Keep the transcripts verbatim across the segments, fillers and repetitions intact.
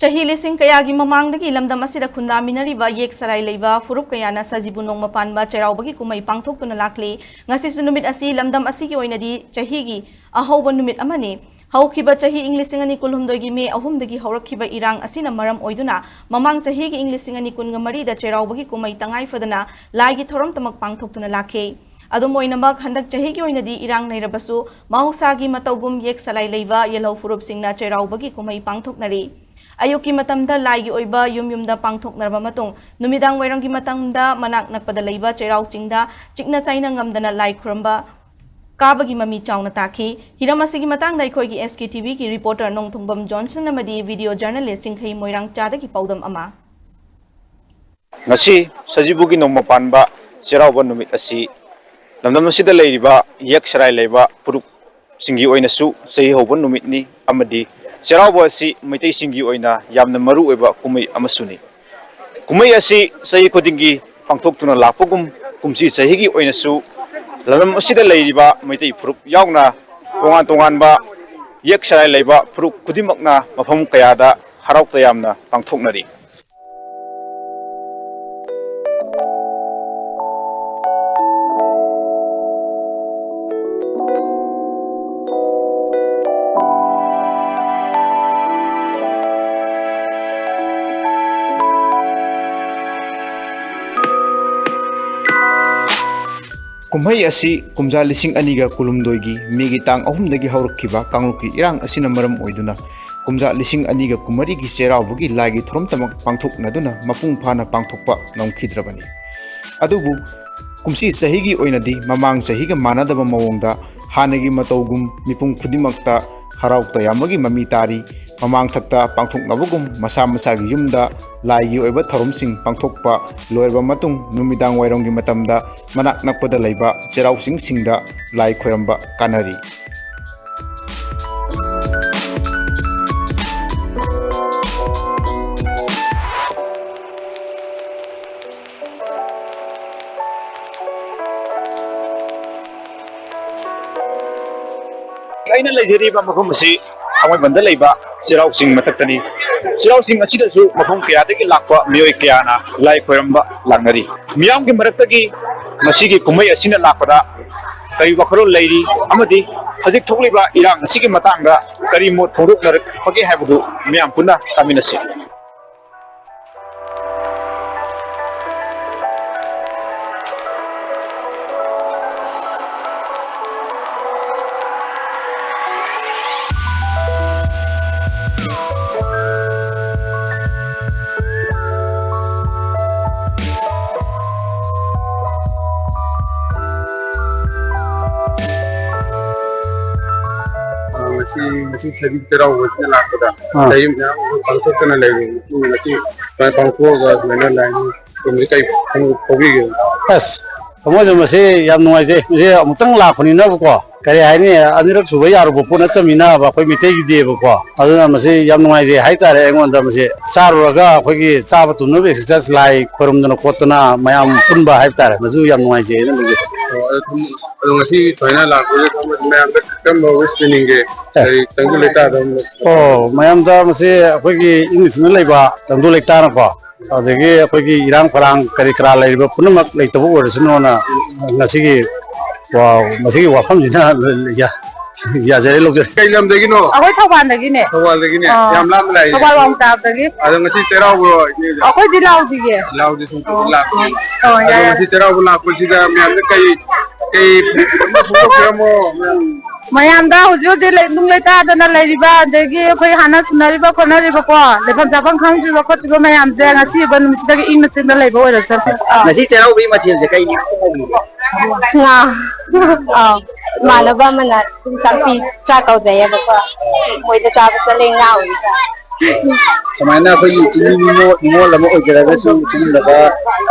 ꯆꯍꯤ ꯂꯤꯁꯤꯡ ꯀꯌꯥꯒꯤ ꯃꯃꯥꯡꯗꯒꯤ ꯂꯝꯗꯝ ꯑꯁꯤꯗ ꯈꯨꯟꯗꯥꯃꯤꯟꯅꯔꯤꯕ ꯌꯦꯛ ꯁꯂꯥꯏ ꯂꯩꯕ ꯐꯨꯔꯨꯞ ꯀꯌꯥꯅ ꯁꯖꯤꯕꯨ ꯅꯣꯡꯃ ꯄꯥꯟꯕ ꯆꯩꯔꯥꯎꯕꯒꯤ ꯀꯨꯝꯍꯩ ꯄꯥꯡꯊꯣꯛꯇꯨꯅ ꯂꯥꯛꯂꯤ꯫ ꯉꯁꯤꯁꯨ ꯅꯨꯃꯤꯠ ꯑꯁꯤ ꯂꯝꯗꯝ ꯑꯁꯤꯒꯤ ꯑꯣꯏꯅꯗꯤ ꯆꯍꯤꯒꯤ ꯑꯍꯧꯕ ꯅꯨꯃꯤꯠ ꯑꯃꯅꯤ꯫ ꯍꯧꯈꯤꯕ ꯆꯍꯤ ꯏꯪ ꯂꯤꯁꯤꯡ ꯑꯅꯤ ꯀꯨꯟꯍꯨꯝꯗꯣꯏꯒꯤ ꯃꯦ ꯑꯍꯨꯝꯗꯒꯤ ꯍꯧꯔꯛꯈꯤꯕ ꯏꯔꯥꯡ ꯑꯁꯤꯅ ꯃꯔꯝ ꯑꯣꯏꯗꯨꯅ ꯃꯃꯥꯡ ꯆꯍꯤꯒꯤ ꯏꯪ ꯂꯤꯁꯤꯡ ꯑꯅꯤ ꯀꯨꯟꯒ ꯃꯔꯤꯗ ꯆꯩꯔꯥꯎꯕꯒꯤ ꯀꯨꯝꯍꯩ ꯇꯉꯥꯏ ꯐꯗꯅ ꯂꯥꯏꯒꯤ ꯊꯧꯔꯝꯇꯃꯛ ꯄꯥꯡꯊꯣꯛꯇꯨꯅ ꯂꯥꯛꯈꯤ꯫ ꯑꯗꯨꯝ ꯑꯣꯏꯅꯃꯛ, ꯍꯟꯗꯛ ꯆꯍꯤꯒꯤ ꯑꯣꯏꯅꯗꯤ ꯏꯔꯥꯡ ꯂꯩꯔꯕꯁꯨ, ꯃꯍꯧꯁꯥꯒꯤ ꯃꯇꯧꯒꯨꯝ ꯌꯦꯛ ꯁꯂꯥꯏ ꯂꯩꯕ ꯌꯦꯜꯍꯧ ꯐꯨꯔꯨꯞꯁꯤꯡꯅ ꯆꯩꯔꯥꯎꯕꯒꯤ ꯀꯨꯝꯍꯩ ꯄꯥꯡꯊꯣꯛꯅꯔꯤ꯫ ꯑꯌꯨꯛꯀꯤ ꯃꯇꯝꯗ ꯂꯥꯏꯒꯤ ꯑꯣꯏꯕ ꯌꯨꯝ ꯌꯨꯝꯗ ꯄꯥꯡꯊꯣꯛꯅꯔꯕ ꯃꯇꯨꯡ, ꯅꯨꯃꯤꯗꯥꯡ ꯋꯥꯏꯔꯝꯒꯤ ꯃꯇꯝꯗ ꯃꯅꯥꯛ ꯅꯛꯄꯗ ꯂꯩꯕ ꯆꯩꯔꯥꯎ ꯆꯤꯡꯗ ꯆꯤꯛꯅ ꯆꯥꯏꯅ ꯉꯝꯗꯅ ꯂꯥꯏ ꯈꯨꯔꯨꯝꯕ ꯀꯥꯕꯒꯤ ꯃꯃꯤ ꯆꯥꯎꯅ ꯇꯥꯈꯤ꯫ ꯍꯤꯔꯝ ꯑꯁꯤꯒꯤ ꯃꯇꯥꯡꯗ ꯑꯩꯈꯣꯏꯒꯤ S K T V ꯒꯤ reporter ꯅꯣꯡꯊꯣꯡꯕꯝ ꯖꯣꯟꯁꯟ ꯑꯃꯗꯤ video journalist ꯆꯤꯡꯈꯩ ꯃꯣꯏꯔꯥꯡꯆꯥꯗꯒꯤ ꯄꯥꯎꯗꯝ ꯑꯃ꯫ ꯉꯁꯤ ꯁꯖꯤꯕꯨꯒꯤ ꯅꯣꯡꯃ ꯄꯥꯟꯕ ꯆꯩꯔꯥꯎꯕ ꯅꯨꯃꯤꯠ ꯑꯁꯤ ꯂꯝꯗꯝ ꯑꯁꯤꯗ ꯂꯩꯔꯤꯕ ꯌꯦꯛ ꯁꯂꯥꯏ ꯂꯩꯕ ꯐꯨꯔꯨꯞꯁꯤꯡꯒꯤ ꯑꯣꯏꯅꯁꯨ ꯆꯍꯤ ꯍꯧꯕ ꯅꯨꯃꯤꯠꯅꯤ, ꯑꯃꯗꯤ ꯆꯩꯔꯥꯎꯕ ꯑꯁꯤ ꯃꯩꯇꯩꯁꯤꯡꯒꯤ ꯑꯣꯏꯅ ꯌꯥꯝꯅ ꯃꯔꯨꯑꯣꯏꯕ ꯀꯨꯝꯍꯩ ꯑꯃꯁꯨꯅꯤ꯫ ꯀꯨꯝꯍꯩ ꯑꯁꯤ ꯆꯍꯤ ꯈꯨꯗꯤꯡꯒꯤ ꯄꯥꯡꯊꯣꯛꯇꯨꯅ ꯂꯥꯛꯄꯒꯨꯝ, ꯀꯨꯝꯁꯤ ꯆꯍꯤꯒꯤ ꯑꯣꯏꯅꯁꯨ ꯂꯝꯗꯝ ꯑꯁꯤꯗ ꯂꯩꯔꯤꯕ ꯃꯩꯇꯩ ꯐꯨꯔꯨꯞ ꯌꯥꯎꯅ ꯇꯣꯉꯥꯟ ꯇꯣꯉꯥꯟꯕ ꯌꯦꯛ ꯁꯂꯥꯏ ꯂꯩꯕ ꯐꯨꯔꯨꯞ ꯈꯨꯗꯤꯡꯃꯛꯅ ꯃꯐꯝ ꯀꯌꯥꯗ ꯍꯔꯥꯎ ꯇꯌꯥꯝꯅ ꯄꯥꯡꯊꯣꯛꯅꯔꯤ꯫ ꯀꯨꯝꯍꯩ ꯑꯁꯤ ꯀꯨꯝꯖꯥ ꯂꯤꯁꯤꯡ ꯑꯅꯤꯒ ꯀꯨꯟꯍꯨꯝꯗꯣꯏꯒꯤ ꯃꯦꯒꯤ ꯇꯥꯡ ꯑꯍꯨꯝꯗꯒꯤ ꯍꯧꯔꯛꯈꯤꯕ ꯀꯥꯡꯂꯨꯞꯀꯤ ꯏꯔꯥꯡ ꯑꯁꯤꯅ ꯃꯔꯝ ꯑꯣꯏꯗꯨꯅ ꯀꯨꯝꯖꯥ ꯂꯤꯁꯤꯡ ꯑꯅꯤꯒ ꯀꯨꯟꯃꯔꯤꯒꯤ ꯆꯩꯔꯥꯎꯕꯒꯤ ꯂꯥꯏꯒꯤ ꯊꯧꯔꯝꯇꯃꯛ ꯄꯥꯡꯊꯣꯛꯅꯗꯨꯅ ꯃꯄꯨꯡ ꯐꯥꯅ ꯄꯥꯡꯊꯣꯛꯄ ꯉꯝꯈꯤꯗ꯭ꯔꯕꯅꯤ꯫ ꯑꯗꯨꯕꯨ ꯀꯨꯝꯁꯤ ꯆꯍꯤꯒꯤ ꯑꯣꯏꯅꯗꯤ ꯃꯃꯥꯡ ꯆꯍꯤꯒ ꯃꯥꯟꯅꯗꯕ ꯃꯑꯣꯡꯗ ꯍꯥꯟꯅꯒꯤ ꯃꯇꯧꯒꯨꯝ ꯃꯤꯄꯨꯝ ꯈꯨꯗꯤꯡꯃꯛꯇ ꯍꯔꯥꯎ ꯇꯌꯥꯝꯕꯒꯤ ꯃꯃꯤ ꯇꯥꯔꯤ꯫ ꯃꯃꯥꯡꯊꯛꯇ ꯄꯥꯡꯊꯣꯛꯅꯕꯒꯨꯝ ꯃꯁꯥ ꯃꯁꯥꯒꯤ ꯌꯨꯝꯗ ꯂꯥꯏꯒꯤ ꯑꯣꯏꯕ ꯊꯧꯔꯝꯁꯤꯡ ꯄꯥꯡꯊꯣꯛꯄ ꯂꯣꯏꯔꯕ ꯃꯇꯨꯡ ꯅꯨꯃꯤꯗꯥꯡ ꯋꯥꯏꯔꯝꯒꯤ ꯃꯇꯝꯗ ꯃꯅꯥꯛ ꯅꯛꯄꯗ ꯂꯩꯕ ꯆꯩꯔꯥꯎ ꯆꯤꯡꯁꯤꯡꯗ ꯂꯥꯏ ꯈꯣꯏꯔꯝꯕ ꯀꯥꯟꯅꯔꯤ꯫ ꯑꯩꯅ ꯂꯩꯖꯔꯤꯕ ꯃꯐꯝ ꯑꯁꯤ ꯊꯥꯡꯃꯩꯕꯟꯗ ꯂꯩꯕ ꯆꯩꯔꯥꯎ ꯆꯤꯡ ꯃꯊꯛꯇꯅꯤ꯫ ꯆꯩꯔꯥꯎ ꯆꯤꯡ ꯑꯁꯤꯗꯁꯨ ꯃꯐꯝ ꯀꯌꯥꯗꯒꯤ ꯂꯥꯛꯄ ꯃꯤꯑꯣꯏ ꯀꯌꯥꯅ ꯂꯥꯏ ꯈꯣꯏꯔꯝꯕ ꯂꯥꯛꯅꯔꯤ꯫ ꯃꯤꯌꯥꯝꯒꯤ ꯃꯔꯛꯇꯒꯤ ꯃꯁꯤꯒꯤ ꯀꯨꯝꯍꯩ ꯑꯁꯤꯅ ꯂꯥꯛꯄꯗ ꯀꯔꯤ ꯋꯥꯈꯜꯂꯣꯟ ꯂꯩꯔꯤ ꯑꯃꯗꯤ ꯍꯧꯖꯤꯛ ꯊꯣꯛꯂꯤꯕ ꯏꯔꯥꯡ ꯑꯁꯤꯒꯤ ꯃꯇꯥꯡꯗ ꯀꯔꯤ ꯃꯣꯠ ꯐꯣꯡꯗꯣꯛꯅꯔꯛꯄꯒꯦ ꯍꯥꯏꯕꯗꯨ ꯃꯤꯌꯥꯝ ꯄꯨꯟꯅ ꯇꯥꯃꯤꯟꯅꯁꯤ꯫ ꯉꯁꯤ ꯉꯁꯤ ꯆꯍꯤ ꯆꯩꯔꯥꯎꯕꯁꯤꯗ ꯂꯥꯛꯄꯗ ꯑꯥ꯫ ꯆꯍꯤ ꯃꯌꯥꯝ ꯑꯃ ꯄꯥꯡꯊꯣꯛꯇꯅ ꯂꯩꯔꯦ꯫ ꯉꯁꯤ ꯁꯨꯃꯥꯏꯅ ꯄꯥꯡꯊꯣꯛꯑꯒ ꯁꯨꯃꯥꯏꯅ ꯂꯥꯛꯏ꯫ ꯁꯣꯝꯁꯦ ꯀꯩ ꯐꯣꯡꯕꯤꯒꯦ? ꯑꯁ, ꯊꯃꯣꯏꯗ ꯃꯁꯤ ꯌꯥꯝ ꯅꯨꯡꯉꯥꯏꯖꯩ꯫ ꯃꯁꯤ ꯑꯃꯨꯛꯇꯪ ꯂꯥꯛꯄꯅꯤꯅꯕꯀꯣ, ꯀꯔꯤ ꯍꯥꯏꯅꯤ, ꯑꯅꯤꯔꯛ ꯁꯨꯕ ꯌꯥꯔꯨꯕ ꯄꯣꯠ ꯅꯠꯇꯕꯅꯤꯅꯕ, ꯑꯩꯈꯣꯏ ꯃꯤꯇꯩꯒꯤꯗꯤꯕꯀꯣ꯫ ꯑꯗꯨꯅ ꯃꯁꯤ ꯌꯥꯝ ꯅꯨꯡꯉꯥꯏꯖꯩ ꯍꯥꯏꯇꯥꯔꯦ꯫ ꯑꯩꯉꯣꯟꯗ ꯃꯁꯤ ꯆꯥꯔꯨꯔꯒ ꯑꯩꯈꯣꯏꯒꯤ ꯆꯥꯕ ꯇꯨꯝꯅꯕ ꯑꯦꯛꯁꯔꯁꯥꯏꯁ, ꯂꯥꯏ ꯈꯣꯏꯔꯝꯗꯅ ꯈꯣꯠꯇꯅ ꯃꯌꯥꯝ ꯄꯨꯟꯕ ꯍꯥꯏꯕ ꯇꯥꯔꯦ, ꯃꯗꯨ ꯌꯥꯝ ꯅꯨꯡꯉꯥꯏꯖꯩ ꯑꯩꯅ ꯂꯧꯖꯩ꯫ ꯑꯣ, ꯑꯗꯣ ꯊꯝ-, ꯑꯗꯣ ꯉꯁꯤ ꯁꯨꯃꯥꯏꯅ ꯂꯥꯛꯄꯁꯦ ꯃꯌꯥꯝꯗ ꯀꯔꯝꯕ ꯋꯤꯁ ꯄꯤꯅꯤꯡꯒꯦ? ꯑꯦ꯫ ꯀꯔꯤ ꯇꯪꯗꯨ ꯂꯩꯇꯥꯗ ꯑꯃꯨꯛ ꯑꯣ, ꯃꯌꯥꯝꯗ ꯃꯁꯤ ꯑꯩꯈꯣꯏꯒꯤ ꯏꯪꯅ ꯆꯤꯛꯅ ꯂꯩꯕ ꯇꯪꯗꯨ ꯂꯩꯇꯥꯅꯀꯣ, ꯑꯗꯒꯤ ꯑꯩꯈꯣꯏꯒꯤ ꯏꯔꯥꯡ ꯐꯔꯥꯡ ꯀꯔꯤ ꯀꯔꯥ ꯂꯩꯔꯤꯕ ꯄꯨꯝꯅꯃꯛ ꯂꯩꯇꯕ ꯑꯣꯏꯔꯁꯅꯨꯅ ꯉꯁꯤꯒꯤ ꯋꯥ-, ꯃꯁꯤꯒꯤ ꯋꯥꯐꯝꯁꯤꯅ ꯌꯥ-, ꯌꯥꯖꯔꯦ, ꯂꯧꯖꯔꯦ꯫ ꯀꯩ ꯂꯝꯗꯒꯤꯅꯣ? ꯑꯩꯈꯣꯏ ꯊꯧꯕꯥꯜꯗꯒꯤꯅꯦ꯫ ꯊꯧꯕꯥꯜꯗꯒꯤꯅꯦ? ꯑꯥ꯫ ꯌꯥꯝ ꯂꯥꯞꯅ ꯂꯥꯛꯏꯅꯦ꯫ ꯊꯧꯕꯥꯜ ꯋꯥꯡ ꯇꯥꯕꯗꯒꯤ꯫ ꯑꯗꯣ ꯉꯁꯤ ꯆꯩꯔꯥꯎꯕ꯭ꯔꯣ, ꯏꯆꯦ? ꯑꯩꯈꯣꯏꯗꯤ ꯂꯥꯎꯗꯤꯌꯦ꯫ ꯂꯥꯎꯗꯤ ꯁꯨꯝ ꯑꯣ꯫ ꯂꯥꯛꯄꯅꯦ꯫ ꯑꯣ, ꯑꯗꯣ ꯌꯥꯔꯦ꯫ ꯉꯁꯤ ꯆꯩꯔꯥꯎꯕ ꯂꯥꯛꯄꯁꯤꯗ ꯃꯌꯥꯝꯗ ꯀꯩ, ꯀꯩ ꯐꯣꯡꯗꯣꯛꯄꯤꯔꯝꯃꯣ? ꯃꯌꯥꯝꯗ ꯍꯧꯖꯤꯛ ꯍꯧꯖꯤꯛ ꯂꯩ-, ꯅꯨꯡ ꯂꯩꯇꯥꯗꯅ ꯂꯩꯔꯤꯕ, ꯑꯗꯒꯤ ꯑꯩꯈꯣꯏ ꯍꯥꯟꯅ ꯁꯨꯅꯔꯤꯕ ꯈꯣꯠꯅꯔꯤꯕꯀꯣ, ꯂꯩꯐꯝ ꯆꯥꯐꯝ ꯈꯪꯗ꯭ꯔꯤꯕ ꯈꯣꯠꯇ꯭ꯔꯤꯕ ꯃꯌꯥꯝꯁꯦ ꯉꯁꯤ ꯑꯣꯏꯕ ꯅꯨꯃꯤꯠꯁꯤꯗꯒꯤ ꯏꯪꯅ ꯆꯤꯛꯅ ꯂꯩꯕ ꯑꯣꯏꯔꯁꯅꯨ꯫ ꯉꯁꯤ ꯆꯩꯔꯥꯎꯕꯒꯤ ꯃꯊꯦꯜꯁꯦ ꯀꯩꯅꯤ? ꯉꯥ꯫ ꯑꯥꯎ꯫ ꯏꯃꯥꯟꯅꯕ ꯑꯃꯅ ꯆꯥꯛꯄꯤ, ꯆꯥꯛ ꯀꯧꯖꯩꯌꯦꯕꯀꯣ꯫ ꯃꯣꯏꯗ ꯆꯥꯕ ꯆꯠꯂꯦ, ꯉꯥ ꯑꯣꯏꯅ ꯆꯥꯏ꯫ ꯁꯨꯃꯥꯏꯅ ꯑꯩꯈꯣꯏꯒꯤ ꯆꯤꯡꯃꯤ ꯅꯤꯉꯣꯜ, ꯅꯤꯉꯣꯜ ꯑꯃ ꯑꯣꯏꯖꯔꯒꯁꯨ ꯁꯤꯒꯨꯝꯂꯕ,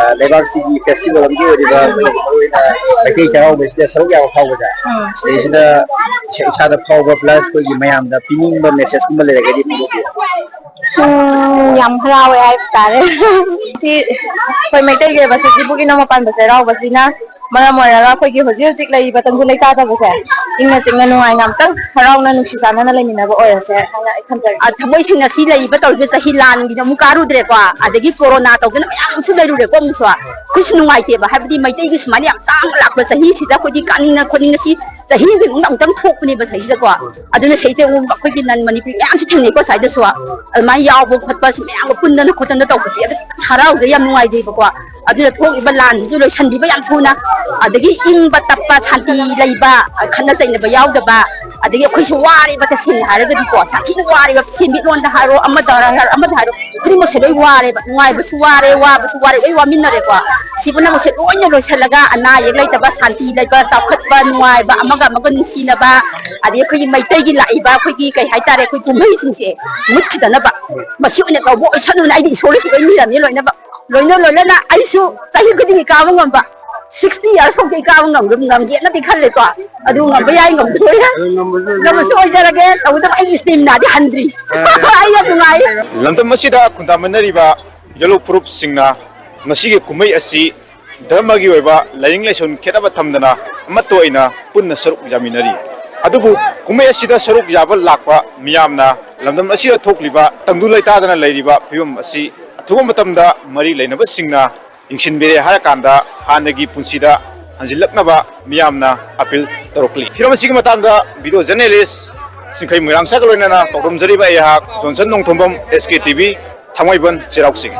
ꯑ, ꯂꯩꯕꯥꯛꯁꯤꯒꯤ ꯐꯦꯁꯇꯤꯚꯦꯜ ꯑꯃꯒꯤ ꯑꯣꯏꯔꯤꯕ ꯑꯩꯈꯣꯏꯒꯤ ꯃꯔꯨꯑꯣꯏꯅ ꯃꯩꯇꯩ ꯆꯩꯔꯥꯎꯕꯁꯤꯗ ꯁꯔꯨꯛ ꯌꯥꯕ ꯐꯥꯎꯕꯁꯦ, ꯎꯝ꯫ ꯁꯤꯗꯩꯁꯤꯗ ꯏꯁꯥ-, ꯏꯁꯥꯗ ꯐꯥꯎꯕ ꯄ꯭ꯂꯁ ꯑꯩꯈꯣꯏꯒꯤ ꯃꯌꯥꯝꯗ ꯄꯤꯅꯤꯡꯕ ꯃꯦꯁꯦꯖꯀꯨꯝꯕ ꯂꯩꯔꯒꯗꯤ ꯐꯣꯡꯗꯣꯛꯄꯤꯌꯨ꯫ ꯎꯝ, ꯌꯥꯝ ꯍꯔꯥꯎꯋꯦ ꯍꯥꯏꯕ ꯇꯥꯔꯦ꯫ ꯁꯤ ꯑꯩꯈꯣꯏ ꯃꯩꯇꯩꯒꯤ ꯑꯣꯏꯕ ꯁꯖꯤꯕꯨꯒꯤ ꯅꯣꯡꯃ ꯄꯥꯟꯕ ꯆꯩꯔꯥꯎꯕꯁꯤꯅ ꯃꯔꯝ ꯑꯣꯏꯔꯒ ꯑꯩꯈꯣꯏꯒꯤ ꯍꯧꯖꯤꯛ ꯍꯧꯖꯤꯛ ꯂꯩꯔꯤꯕ ꯇꯪꯗꯨ ꯂꯩꯇꯥꯗꯕꯁꯦ ꯏꯪꯅ ꯆꯤꯛꯅ ꯅꯨꯡꯉꯥꯏꯅ ꯑꯝꯇꯪ ꯍꯔꯥꯎꯅ ꯅꯨꯡꯁꯤ ꯆꯥꯟꯅꯅ ꯂꯩꯃꯤꯟꯅꯕ ꯑꯣꯏꯔꯁꯦ ꯍꯥꯏꯅ ꯑꯩ ꯊꯝꯖꯒꯦ꯫ ꯑ, ꯊꯃꯣꯏ ꯁꯦꯡꯅ ꯁꯤ ꯂꯩꯔꯤꯕ ꯇꯧꯔꯤꯕ ꯆꯍꯤ ꯂꯥꯟꯒꯤꯅ ꯑꯃꯨꯛ ꯀꯥꯔꯨꯗ꯭ꯔꯦꯀꯣ, ꯑꯗꯒꯤ ꯀꯣꯔꯣꯅꯥ ꯇꯧꯗꯅ ꯃꯌꯥꯝ ꯑꯃꯁꯨ ꯂꯩꯔꯨꯔꯦꯀꯣ꯫ ꯑꯃꯨꯛꯁꯨ ꯑꯩꯈꯣꯏꯁꯨ ꯅꯨꯡꯉꯥꯏꯇꯦꯕ, ꯍꯥꯏꯕꯗꯤ ꯃꯩꯇꯩꯒꯤ ꯁꯨꯃꯥꯏꯅ ꯌꯥꯝ ꯇꯥꯡꯅ ꯂꯥꯛꯄ ꯆꯍꯤꯁꯤꯗ ꯑꯩꯈꯣꯏꯗꯤ ꯀꯥꯅꯤꯡꯅ ꯈꯣꯠꯅꯤꯡꯅ ꯁꯤ ꯆꯍꯤ ꯑꯃꯒꯤ ꯃꯅꯨꯡꯗ ꯑꯃꯨꯛꯇꯪ ꯊꯣꯛꯄꯅꯦꯕ ꯆꯍꯤꯗꯀꯣ꯫ ꯑꯗꯨꯅ ꯁꯤꯗꯩꯗ ꯑꯃꯨꯛ ꯑꯩꯈꯣꯏꯒꯤ ꯅꯟ ꯃꯅꯤꯄꯨꯔꯤ ꯃꯌꯥꯝꯁꯨ ꯊꯦꯡꯅꯩꯀꯣ ꯁ꯭ꯋꯥꯏꯗꯁꯨ꯫ ꯑꯗꯨꯃꯥꯏꯅ ꯌꯥꯎꯕ ꯈꯣꯠꯄ ꯁꯤ ꯃꯌꯥꯝꯒ ꯄꯨꯟꯗꯅ ꯈꯣꯠꯇꯅ ꯇꯧꯕꯁꯦ ꯑꯗꯨ ꯌꯥꯝ ꯍꯔꯥꯎꯖꯩ, ꯌꯥꯝ ꯅꯨꯡꯉꯥꯏꯖꯩꯕꯀꯣ꯫ ꯑꯗꯨꯅ ꯊꯣꯛꯂꯤꯕ ꯂꯥꯟꯁꯤꯁꯨ ꯂꯣꯏꯁꯤꯟꯕꯤꯕ ꯌꯥꯝ ꯊꯨꯅ, ꯑꯗꯒꯤ ꯏꯪꯕ ꯇꯞꯄ, ꯁꯥꯟꯇꯤ ꯂꯩꯕ, ꯈꯠꯅ ꯆꯩꯅꯕ ꯌꯥꯎꯗꯕ, ꯑꯗꯒꯤ ꯑꯩꯈꯣꯏꯁꯨ ꯋꯥꯔꯦꯕ ꯇꯁꯦꯡꯅ ꯍꯥꯏꯔꯒꯗꯤꯀꯣ, ꯁꯥꯊꯤꯅ ꯋꯥꯔꯦꯕ, ꯁꯦꯟꯃꯤꯠꯂꯣꯟꯗ ꯍꯥꯏꯔꯣ, ꯑꯃꯗ ꯍꯥꯏꯔꯣ, ꯑꯃꯗ ꯍꯥꯏꯔꯣ, ꯈꯨꯗꯤꯡꯃꯛꯁꯦ ꯂꯣꯏ ꯋꯥꯔꯦꯕ, ꯅꯨꯡꯉꯥꯏꯕꯁꯨ ꯋꯥꯔꯦ, ꯋꯥꯕꯁꯨ ꯋꯥꯔꯦ, ꯂꯣꯏ ꯋꯥꯃꯤꯟꯅꯔꯦꯀꯣ꯫ ꯁꯤ ꯄꯨꯝꯅꯃꯛꯁꯦ ꯂꯣꯏꯅ ꯂꯣꯏꯁꯤꯜꯂꯒ ꯑꯅꯥ ꯑꯌꯦꯛ ꯂꯩꯇꯕ, ꯁꯥꯟꯇꯤ ꯂꯩꯕ, ꯆꯥꯎꯈꯠꯄ, ꯅꯨꯡꯉꯥꯏꯕ, ꯑꯃꯒ ꯑꯃꯒ ꯅꯨꯡꯁꯤꯅꯕ, ꯑꯗꯩ ꯑꯩꯈꯣꯏꯒꯤ ꯃꯩꯇꯩꯒꯤ ꯂꯥꯛꯏꯕ ꯑꯩꯈꯣꯏꯒꯤ ꯀꯩ ꯍꯥꯏꯇꯥꯔꯦ, ꯑꯩꯈꯣꯏ ꯀꯨꯝꯍꯩꯁꯤꯡꯁꯦ ꯃꯨꯠꯈꯤꯗꯅꯕ, ꯃꯁꯤ ꯑꯣꯏꯅ ꯇꯧꯕ ꯑꯣꯏꯁꯅꯨꯅ ꯑꯩꯗꯤ ꯏꯁꯣꯔꯗꯁꯨ ꯂꯣꯏ ꯅꯤꯔꯝꯃꯤ ꯂꯣꯏꯅꯃꯛ꯫ ꯂꯣꯏꯅ ꯂꯣꯏꯅꯅ ꯑꯩꯁꯨ ꯆꯍꯤ ꯈꯨꯗꯤꯡꯒꯤ ꯀꯥꯕ ꯉꯝꯕ, sixty years ꯐꯥꯎꯗꯤ ꯀꯥꯕ ꯉꯝ-, ꯉꯝꯒꯦꯅꯗꯤ ꯈꯜꯂꯦꯀꯣ꯫ ꯑꯗꯨ ꯉꯝꯕ ꯌꯥꯏ, ꯉꯝꯗꯣꯏ꯫ ꯉꯝꯃꯁꯨ ꯑꯣꯏꯖꯔꯒꯦ, ꯇꯧꯕꯇꯕꯨ ꯑꯩꯒꯤ staminaꯗꯤ ꯍꯟꯗ꯭ꯔꯤ꯫ ꯑꯩ ꯌꯥꯝ ꯅꯨꯡꯉꯥꯏ꯫ ꯂꯝꯗꯝ ꯑꯁꯤꯗ ꯈꯨꯟꯗꯥꯃꯤꯟꯅꯔꯤꯕ ꯌꯦꯜꯍꯧ ꯐꯨꯔꯨꯞꯁꯤꯡꯅ ꯉꯁꯤꯒꯤ ꯀꯨꯝꯍꯩ ꯑꯁꯤ ꯙꯔꯃꯒꯤ ꯑꯣꯏꯕ ꯂꯥꯏꯅꯤꯡ ꯂꯥꯏꯁꯣꯟ ꯈꯦꯠꯅꯕ ꯊꯝꯗꯅ ꯑꯃꯠꯇ ꯑꯣꯏꯅ ꯄꯨꯟꯅ ꯁꯔꯨꯛ ꯌꯥꯃꯤꯟꯅꯔꯤ꯫ ꯑꯗꯨꯕꯨ ꯀꯨꯝꯍꯩ ꯑꯁꯤꯗ ꯁꯔꯨꯛ ꯌꯥꯕ ꯂꯥꯛꯄ ꯃꯤꯌꯥꯝꯅ ꯂꯝꯗꯝ ꯑꯁꯤꯗ ꯊꯣꯛꯂꯤꯕ ꯇꯪꯗꯨ ꯂꯩꯇꯥꯗꯅ ꯂꯩꯔꯤꯕ ꯐꯤꯕꯝ ꯑꯁꯤ ꯑꯊꯨꯕ ꯃꯇꯝꯗ ꯃꯔꯤ ꯂꯩꯅꯕꯁꯤꯡꯅ ꯌꯦꯡꯁꯤꯟꯕꯤꯔꯦ ꯍꯥꯏꯔꯀꯥꯟꯗ ꯍꯥꯟꯅꯒꯤ ꯄꯨꯟꯁꯤꯗ ꯍꯟꯖꯤꯜꯂꯛꯅꯕ ꯃꯤꯌꯥꯝꯅ appeal ꯇꯧꯔꯛꯂꯤ꯫ ꯍꯤꯔꯝ ꯑꯁꯤꯒꯤ ꯃꯇꯥꯡꯗ video journalist ꯁꯤꯡꯈꯩ ꯃꯣꯏꯔꯥꯡꯁꯥꯒ ꯂꯣꯏꯅꯅ ꯄꯥꯎꯗꯝꯖꯔꯤꯕ ꯑꯩꯍꯥꯛ Johnson Nongthombam, S K T V, ꯊꯥꯡꯃꯩꯕꯟ, ꯆꯩꯔꯥꯎ ꯆꯤꯡ꯫